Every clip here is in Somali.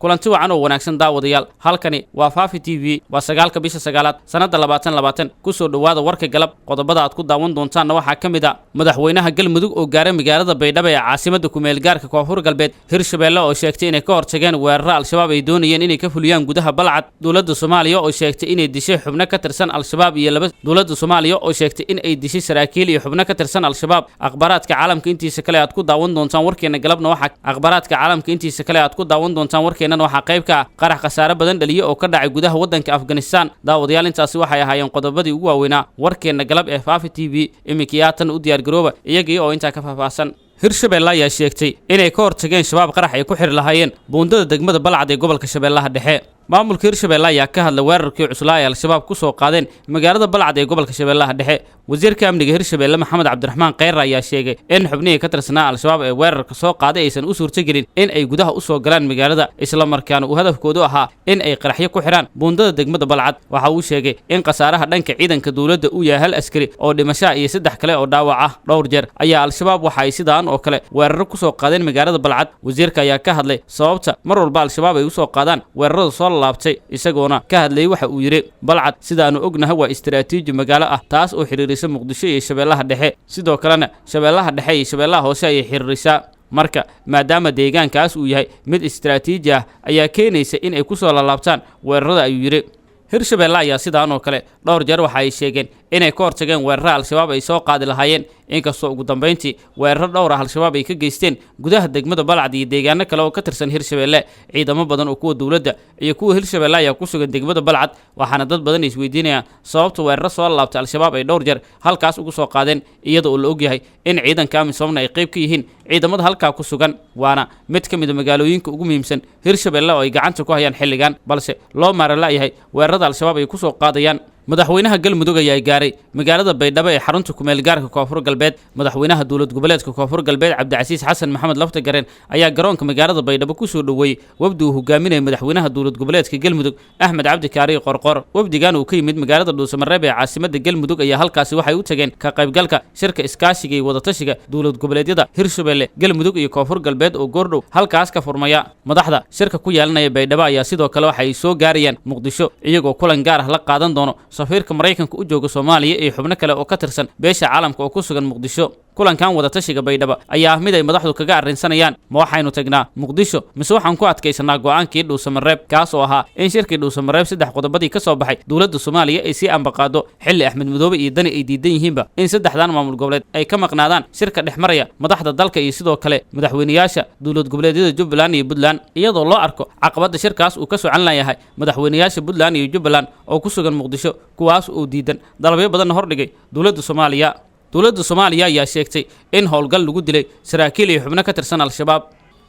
Kulanti wacan oo wanaagsan, daawadayaal. Halkani waa Faafi TV. Waa 9-ka bisha 9aad, sannadda 2020. Kusoo dhowaada warka galab. Qodobada aad ku daawan doontaanna waxaa ka mid a: madaxweynaha Galmudug oo gaaray magaalada Baydhabo ee caasimada kumeelgaarka Koonfur Galbeed, Hirshabeelle oo sheegtay inay ka hortageen weeraro Al-Shabaab ay doonayeen inay ka fuliyaan gudaha Balcad, dowladda Soomaaliya oo sheegtay inay dishay xubno ka tirsan Al-Shabaab iyo laba, dowladda Soomaaliya oo sheegtay in ay dishay saraakiil iyo xubno ka tirsan Al-Shabaab. Akhbaaraadka caalamka intiisa kale aad ku daawan doontaan warkeena galabna waxaa akhbaaraadka caalamka intiisa kale aad ku daawan doontaan warkeennana waxaa qayb ka ah qarax khasaare badan dhaliye oo ka dhacay gudaha waddanka Afghanistan. Daawadayaal, intaasi waxay ahaayeen qodobadii ugu waaweynaa warkeenna galab ee Faafi TV. Iminkii haatan u diyaargarooba iyagii oo intaa ka faahfaahsan. Hirshabeelle ayaa sheegtay inay ka hortageen Shabaab qarax ay ku xiri lahaayeen buundada degmada Balcad ee gobolka Shabeellaha Dhexe. Maamulka Hirshabeelle ayaa ka hadlay weerarkii cuslaa ee Al-Shabaab ku soo qaadeen magaalada Balcad ee gobolka Shabeellaha Dhexe. Wasiirka amniga Hirshabeelle, Maxamed Cabdiraxmaan Kheyre, ayaa sheegay in xubnihii ka tirsanaa Al-Shabaab ee weerarka soo qaaday aysan u suurtagelin in ay gudaha u soo galaan magaalada, islamarkaana uu hadafkoodu ahaa in ay qaraxyo ku xidhaan buundada degmada Balcad. Waxa uu sheegay in khasaaraha dhanka ciidanka dowladda uu yahay hal askari oo dhimashaa iyo saddex kale oo dhaawac ah. Dhowr jeer ayaa Al-Shabaab waxa ay sidaan oo kale weeraro ku soo qaadeen magaalada Balcad. Wasiirka ayaa ka hadlay sababta mar walba Al-Shabaab ay usoo qaadaan weerarada soo laabtay. Isagoona ka hadlayay waxa uu yidhi: "Balcad, sidaanu ognahay, waa istaraatiiji magaalo ah, taas oo xiriirisa Muqdisho iyo Shabeellaha Dhexe. Sidoo kalena Shabeellaha Dhexe iyo Shabeellaha Hoose ayay xiriirisaa. Marka maadaama deegaankaas uu yahay mid istaraatiiji ah ayaa keenaysa in ay ku soo laalaabtaan weerarada," ayuu yidhi. Hirshabeelle ayaa sidaan oo kale dhowr jeer waxa ay sheegeen inay ka hortageen weerarada Al-Shabaab ay soo qaadi lahaayeen, inkastoo ugu dambayntii weeraro dhowr ah Al-Shabaab ay ka geysteen gudaha degmada Balcad iyo deegaano kale oo ka tirsan Hirshabeelle. Ciidamo badan oo kuwa dowladda iyo kuwa Hirshabeelle ayaa ku sugan degmada Balcad, waxaana dad badan isweydiinayaan sababta weeraro soo laabtay Al-Shabaab ay dhowr jeer halkaas ugu soo qaadeen, iyada oo la ogyahay in ciidanka AMISOMna ay qayb ka yihiin ciidamada halkaa ku sugan. Waana mid ka mid a magaalooyinka ugu muhiimsan Hirshabeelle oo ay gacanta ku hayaan xilligan, balse loo maara la'yahay weerarada Al-Shabaab ay ku soo qaadayaan. Madaxweynaha Galmudug ayaa gaaray magaalada Baydhabo ee xarunta kumeelgaarka Koonfur Galbeed. Madaxweynaha dowlad goboleedka Koonfur Galbeed, Cabdicasiis Xasan Maxamed Laftagareen, ayaa garoonka magaalada Baydhabo kusoo dhoweeyey wafdi uu hogaaminayay madaxweynaha dowlad goboleedka Galmudug, Axmed Cabdi Kaariyo Qorqor. Wafdigan uu ka yimid magaalada Dhuusamareeb ee caasimada Galmudug ayaa halkaasi waxay u tageen ka qaybgalka shirka iskaashiga iyo wadatashiga dowlad goboleedyada Hirshabelle, Galmudug iyo Koonfur Galbeed oo goordhow halkaas ka furmaya. Madaxda shirka ku yeelanaya Baydhabo ayaa sidoo kale waxa ay soo gaarayaan Muqdisho, iyagoo kulan gaar ah la qaadan doono safiirka Maraykanka u jooga Soomaaliya iyo xubno kale oo ka tirsan beesha caalamka oo ku sugan Muqdisho. Kulankan wadatashiga Baydhabo ayaa ah mid ay madaxdu kaga arrinsanayaan: ma waxaynu tagnaa Muqdisho mise waxaan ku adkaysanaa go'aankii Dhuusamareeb, kaas oo ahaa in shirkii Dhuusamareeb saddex qodobadii ka soo baxay dowladda Soomaaliya ay sii ambaqaado, xilli Axmed Madoobe iyo Dani ay diidan yihiinba in saddexdan maamul goboleed ay ka maqnaadaan shirka dhex maraya madaxda dalka iyo sidoo kale madaxweyneyaasha dowlad goboleedyada Jubbaland iyo Puntland, iyadoo loo arko caqabadda shirkaas uu ka socan layahay madaxweyneyaasha Puntland iyo Jubbaland oo ku sugan Muqdisho, kuwaas oo diidan dalabyo badanna hordhigay dowladda Soomaaliya. Dowladda Soomaaliya ayaa sheegtay in howlgal lagu dilay saraakiil iyo xubno ka tirsan Al-Shabaab.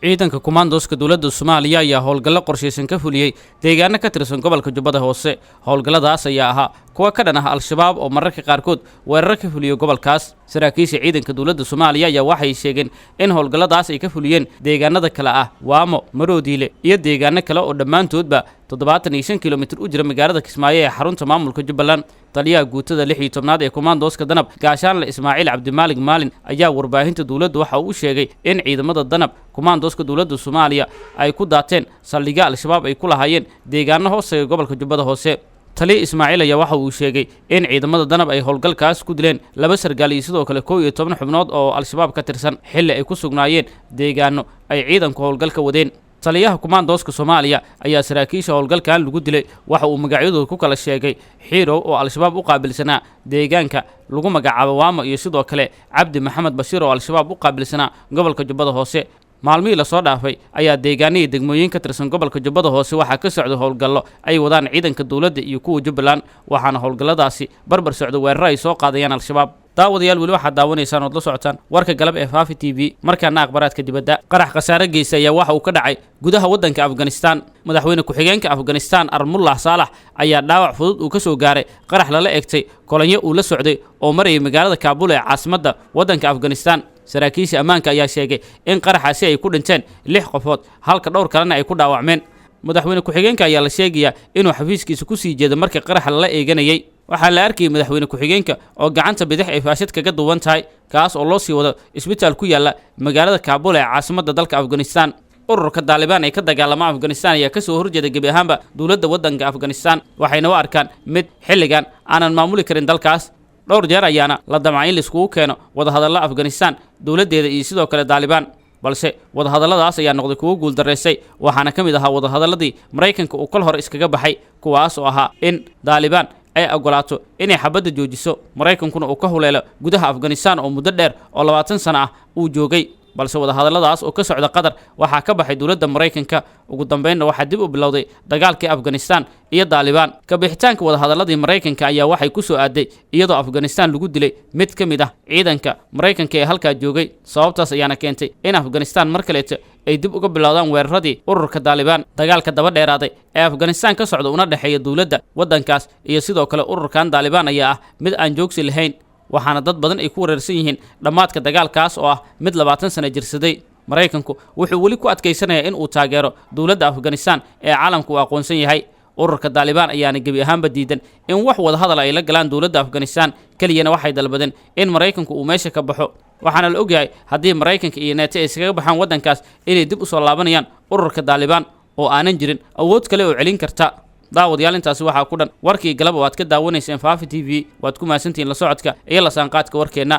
Ciidanka kumaandooska dowladda Soomaaliya ayaa howlgallo qorshaysan ka fuliyey deegaano ka tirsan gobolka Jubbada Hoose. Howlgalladaas ayaa ahaa kuwa ka dhan ah Al-Shabaab oo mararka qaarkood weeraro ka fuliyo gobolkaas. Saraakiisha ciidanka dowladda Soomaaliya ayaa waxay sheegeen in howlgalladaas ay ka fuliyeen deegaanada kale ah Waamo, Maroodiile iyo deegaano kale oo dhammaantoodba 75 kilomitir u jira magaalada Kismaayo ee xarunta maamulka Jubbaland. Taliyaha guutada 16aad ee kumaandooska Danab, Gaashaanle Ismaaciil Cabdimaalig Maalin, ayaa warbaahinta dowladda waxa uu u sheegay in ciidamada Danab kumaandooska dowladda Soomaaliya ay ku daateen saldhigyo Al-Shabaab ay ku lahaayeen deegaano hooseeya gobolka Jubbada Hoose. Taliya Ismaaciil ayaa waxa uu sheegay in ciidamada Danab ay howlgalkaas ku dileen laba sargaal iyo sidoo kale 11 xubnood oo Al-Shabaab ka tirsan, xilli ay ku sugnaayeen deegaano ay ciidanku howlgalka wadeen. Taliyaha kumaandooska Soomaaliya ayaa saraakiisha howlgalkan lagu dilay waxa uu magacyadooda ku kala sheegay Xiirow oo Al-Shabaab u qaabilsanaa deegaanka lagu magacaabo Waamo iyo sidoo kale Cabdi Maxamed Bashiir oo Al-Shabaab u qaabilsanaa gobolka Jubbada Hoose. Maalmihii lasoo dhaafay ayaa deegaanihii degmooyin ka tirsan gobolka Jubbada Hoose waxaa ka socda howlgallo ay wadaan ciidanka dowladda iyo kuwa Jubbaland, waxaana howlgalladaasi barbar socda weeraro ay soo qaadayaan Al-Shabaab. Daawadayaal, weli waxaad daawanaysaan ood la socotaan warka galab ee Faafi TV. Markaana akhbaraadka dibadda. Qarax khasaare geysta ayaa waxa uu ka dhacay gudaha waddanka Afghanistan. Madaxweyne ku-xigeenka Afghanistan, Armullah Saalax, ayaa dhaawac fudud uu ka soo gaaray qarax lala egtay kolonyo uu la socday oo marayay magaalada Kaabul ee caasimadda waddanka Afghanistan. Saraakiisha ammaanka ayaa sheegay in qaraxaasi ay ku dhinteen lix qofood, halka dhowr kalena ay ku dhaawacmeen. Madaxweyne ku-xigeenka ayaa la sheegayaa inuu xafiiskiisa kusii jeedo markii qaraxa lala eeganayay. Waxaa la arkayay madaxweyne ku-xigeenka oo gacanta bidix ay faashad kaga duwan tahay, kaas oo loo sii wado isbitaal ku yaalla magaalada Kaabul ee caasimadda dalka Afghanistan. Ururka Daalibaan ee ka dagaalama Afghanistan ayaa kasoo horjeeda gebi ahaanba dowladda waddanka Afghanistan, waxayna u arkaan mid xilligan aanan maamuli karin dalkaas. Dhowr jeer ayaana la damcay in laiskugu keeno wadahadalla Afghanistan dowladdeeda iyo sidoo kale Daalibaan, balse wadahadalladaas ayaa noqday kuwo guuldarraystay. Waxaana ka mid ahaa wadahadalladii Maraykanka uu kol hore iskaga baxay, kuwaas oo ahaa in Daalibaan ay ogolaato inay xabadda joojiso, Maraykankuna uu ka huleelo gudaha Afghanistan oo muddo dheer oo 20 sano ah uu joogay. Balse wadahadalladaas oo ka socda Qatar waxaa ka baxay dowladda Maraykanka. Ugu dambeynna waxaa dib u bilowday dagaalkii Afghanistan iyo Daalibaan. Ka bixitaanka wadahadalladii Maraykanka ayaa waxay ku soo aaday iyadoo Afghanistan lagu dilay mid ka mid ah ciidanka Maraykanka ee halkaa joogay. Sababtaas ayaana keentay in Afghanistan mar kaleeto ay dib uga bilowdaan weeraradii ururka Daalibaan. Dagaalka daba dheeraaday ee Afghanistan ka socda una dhexeeya dowladda waddankaas iyo sidoo kale ururkan Daalibaan ayaa ah mid aan joogsi lahayn, waxaana dad badan ay ku wareersan yihiin dhammaadka dagaalkaas oo ah mid 20 sano jirsaday. Maraykanku wuxuu weli ku adkaysanayaa in uu taageero dowladda Afghanistan ee caalamka uu aqoonsan yahay. Ururka Daalibaan ayaana gebi ahaanba diidan in wax wadahadal ay la galaan dowladda Afghanistan, keliyana waxay dalbadeen in Maraykanku uu meesha ka baxo. Waxaana la ogyahay haddii Maraykanka iyo Neeto ay iskaga baxaan waddankaas inay dib u soo laabanayaan ururka Daalibaan oo aanan jirin awood kale oo celin karta. Daawadayaal, intaasi waxaa ku dhan warkii galab oo aad ka daawanayseen Faafi TV. Waad ku mahadsantihiin la socodka iyo la saanqaadka warkeenna.